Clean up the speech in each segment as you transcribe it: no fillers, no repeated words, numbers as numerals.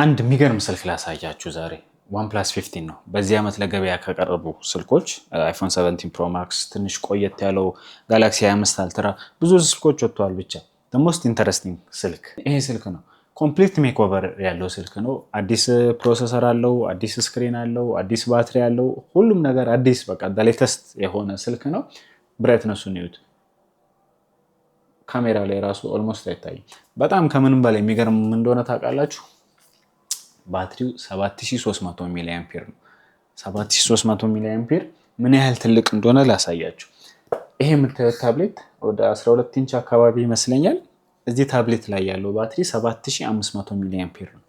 አንድ የሚገርም ስልክ ላሳያችሁ ዛሬ። OnePlus 15 ነው። በዚህ ዓመት ለገበያ ከቀረቡ ስልኮች iPhone 17 Pro Max፣ ትንሽ ቆየት ያለው ጋላክሲ 25 Ultra፣ ብዙ ስልኮች ወጥተዋል። ብቻ most interesting ስልክ ይሄ ስልክ ነው። Complete makeover ያለው ስልክ ነው። አዲስ processor አለው፣ አዲስ screen አለው፣ አዲስ ባትሪ አለው። ሁሉም ነገር አዲስ፣ በቃ latest የሆነ ስልክ ነው። Brightness ኡን እዩት። ካሜራ ላይ ራሱ almost አይታይም። በጣም ከምንም በላይ የሚገርም እንደሆነ ታውቃላችሁ? ባትሪው 7300 milliampere ነው። 7300 milliampere ምን ያህል ትልቅ እንደሆነ ላሳያችሁ። ይሄ የምታዩት ታብሌት ወደ 12 ኢንች አካባቢ ይመስለኛል። እዚህ ታብሌት ላይ ያለው ባትሪ 7500 milliampere ነው።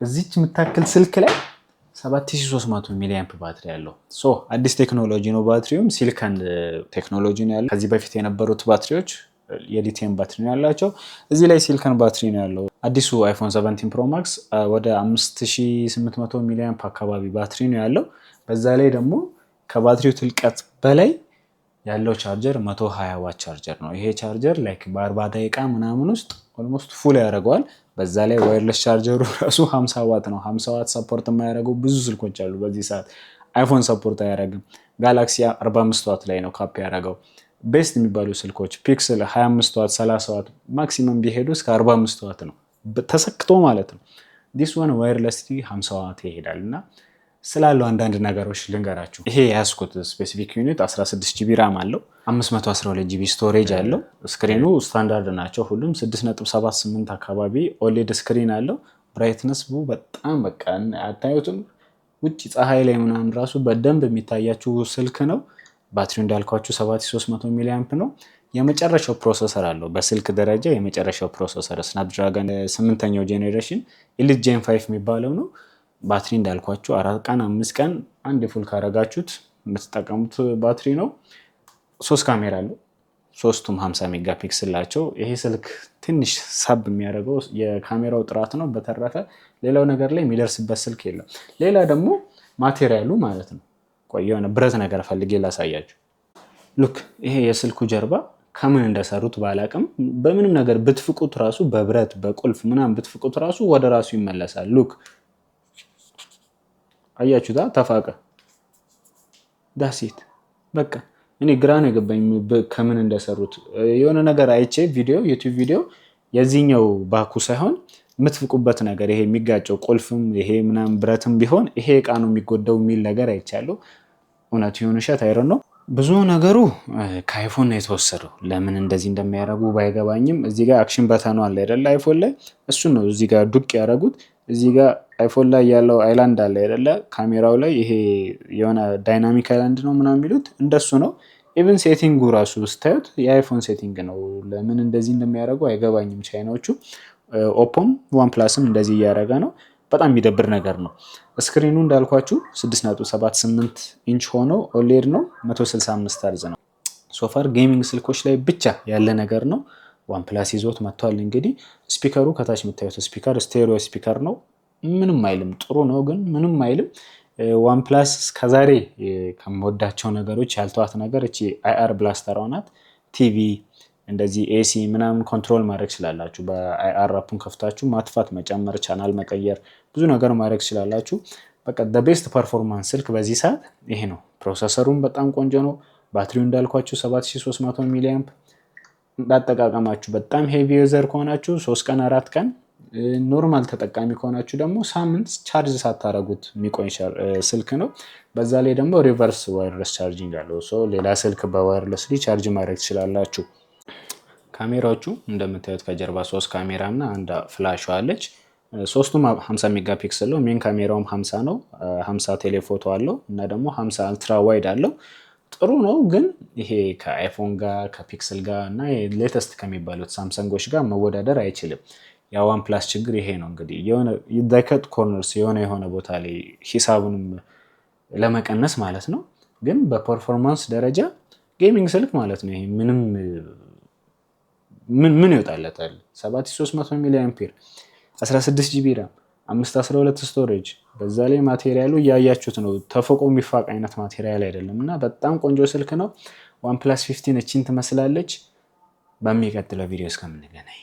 እዚች የምታክል ስልክ ላይ 7300 milliamp ባትሪ ያለው፣ so አዲስ ቴክኖሎጂ ነው። ባትሪውም silicon technology ነው ያለው። ከዚህ በፊት የነበሩት ባትሪዎች የሊቲየም ባትሪ ነው ያላቸው። እዚህ ላይ ሲሊከን ባትሪ ነው ያለው። አዲሱ iPhone 17 Pro Max ወደ 5800 milliamp አካባቢ ባትሪ ነው ያለው። በዛ ላይ ደግሞ ከባትሪው ትልቀት በላይ ያለው ቻርጀር 120 watt charger ነው። ይሄ charger like በ40 ደቂቃ ምናምን ውስጥ almost full ያደርገዋል። በዛ ላይ wireless charger ኡ ራሱ 50 ዋት ነው። 50 watt support የማያደርገው ብዙ ስልኮች አሉ በዚህ ሰዓት። iPhone support አያደርግም። ጋላክሲ 45 ዋት ላይ ነው cap ያደረገው። Best የሚባሉ ስልኮች Pixel 25 ዋት፣ 30 ዋት፣ maximum ቢሄዱ እስከ 45 ዋት ነው ተሰክቶ ማለት ነው። This one wirelessly 50 ዋት ይሄዳል እና ስላለው አንዳንድ ነገሮች ልንገራችሁ። ይሄ የያዝኩት specific unit 16 GB RAM አለው፣ 512 GB storage አለው። Screen ኑ standard ናቸው ሁሉም፣ 6.78 አካባቢ OLED screen አለው። Brightness በጣም በቃ አታዩትም። ውጭ ፀሐይ ላይ ምናምን ራሱ በደንብ የሚታያችሁ ስልክ ነው። ባትሪው እንዳልኳችሁ 7300 milliamp ነው። የመጨረሻው processor አለው። በስልክ ደረጃ የመጨረሻው processor Snapdragon ስምንተኛው generation Elite Gen 5 የሚባለው ነው። ባትሪ እንዳልኳችሁ 4 ቀን 5 ቀን አንድ full ካረጋችሁት የምትጠቀሙት ባትሪ ነው። ሶስት ካሜራ አለው። ሶስቱም 50 megapixel ናቸው። ይሄ ስልክ ትንሽ ሳብ የሚያደርገው የካሜራው ጥራት ነው። በተረፈ ሌላው ነገር ላይ የሚደርስበት ስልክ የለም። ሌላ ደግሞ material ኡ ማለት ነው። ቆይ የሆነ ብረት ነገር ፈልጌ ላሳያችሁ። Look፣ ይሄ የስልኩ ጀርባ ከምን እንደሰሩት ባላቅም በምንም ነገር ብትፍቁት ራሱ፣ በብረት በቁልፍ ምናምን ብትፍቁት ራሱ ወደ ራሱ ይመለሳል። Look፣ አያችሁታ? ተፋቀ። That's it። በቃ እኔ ግራ ነው የገባኝ ከምን እንደሰሩት። የሆነ ነገር አይቼ ቪዲዮ፣ YouTube ቪዲዮ፣ የዚህኛው back ኡ ሳይሆን የምትፍቁበት ነገር ይሄ የሚጋጨው ቁልፍም ይሄ ምናምን ብረትም ቢሆን ይሄ እቃ ነው የሚጎዳው የሚል ነገር አይቻለሁ። እውነት ይሁን ውሸት I don't know። ብዙ ነገሩ ከ iPhone ነው የተወሰደው። ለምን እንደዚህ እንደሚያደርጉ ባይገባኝም እዚህ ጋር action button ኑ አለ አይደለ? iPhone ላይ እሱን ነው እዚህ ጋር ዱቅ ያደረጉት። እዚህ ጋር iPhone ላይ ያለው island አለ አይደለ? ካሜራው ላይ ይሄ የሆነ dynamic island ነው ምናምን የሚሉት እንደሱ ነው። Even setting ኡ ራሱ ስታዩት የ iPhone setting ነው። ለምን እንደዚህ እንደሚያደርጉ አይገባኝም ቻይናዎቹ። Oppo ም OnePlus ም እንደዚህ እያደረገ ነው። በጣም የሚደብር ነገር ነው። Screen ኑ እንዳልኳችሁ 6.78 ኢንች ሆኖ OLED ነው፣ 165 ኸርዝ ነው። So far gaming ስልኮች ላይ ብቻ ያለ ነገር ነው። OnePlus ይዞት መጥቷል። እንግዲህ speaker ኡ ከታች የምታዩት speaker stereo speaker ነው። ምንም አይልም፣ ጥሩ ነው ግን ምንም አይልም። OnePlus እስከዛሬ ከምወዳቸው ነገሮች ያልተዋት ነገር እቺ IR blaster ናት። ቲቪ እንደዚህ AC ምናምን control ማድረግ ትችላላችሁ። በ IR app ኡን ከፍታችሁ ማጥፋት፣ መጨመር፣ ቻናል መቀየር፣ ብዙ ነገር ማድረግ ትችላላችሁ። በቃ best performance ስልክ በዚህ ሰዓት ይሄ ነው። Processor ኡም በጣም ቆንጆ ነው። ባትሪው እንዳልኳችሁ 7300 milliamp። እንዳጠቃቀማችሁ በጣም heavy user ከሆናችሁ 3 ቀን 4 ቀን፣ normal ተጠቃሚ ከሆናችሁ ደግሞ ሳምንት charge ሳታረጉት የሚቆይ ስልክ ነው። በዛ ላይ ደግሞ reverse wireless charging አለው። ሌላ ስልክ በ wireless charge ማድረግ ትችላላችሁ። ካሜራዎቹ እንደምታዩት ከጀርባ ሶስት ካሜራ እና አንድ flash አለች። ሶስቱም 50 megapixel ነው። Main ካሜራውም 50 ነው። 50 telephoto አለው እና ደግሞ 50 ultra wide አለው። ጥሩ ነው፣ ግን ይሄ ከ iPhone ጋር፣ ከ Pixel ጋር እና latest ከሚባሉት ሳምሰንጎች ጋር መወዳደር አይችልም። የ OnePlus ችግር ይሄ ነው። እንግዲህ የሆነ cut corners የሆነ የሆነ ቦታ ላይ ሂሳቡንም ለመቀነስ ማለት ነው። ግን በ performance ደረጃ gaming ስልክ ማለት ነው። ይሄ ምንም ምን ምን ይወጣለታል? 7300 milliampere፣ 16 GB RAM፣ 512 storage። በዛ ላይ material ኡ እያያችሁት ነው። ተፎቆ የሚፋቅ አይነት material አይደለም እና በጣም ቆንጆ ስልክ ነው። OnePlus 15 እቺን ትመስላለች። በሚቀጥለው ቪዲዮ እስከምንገናኝ።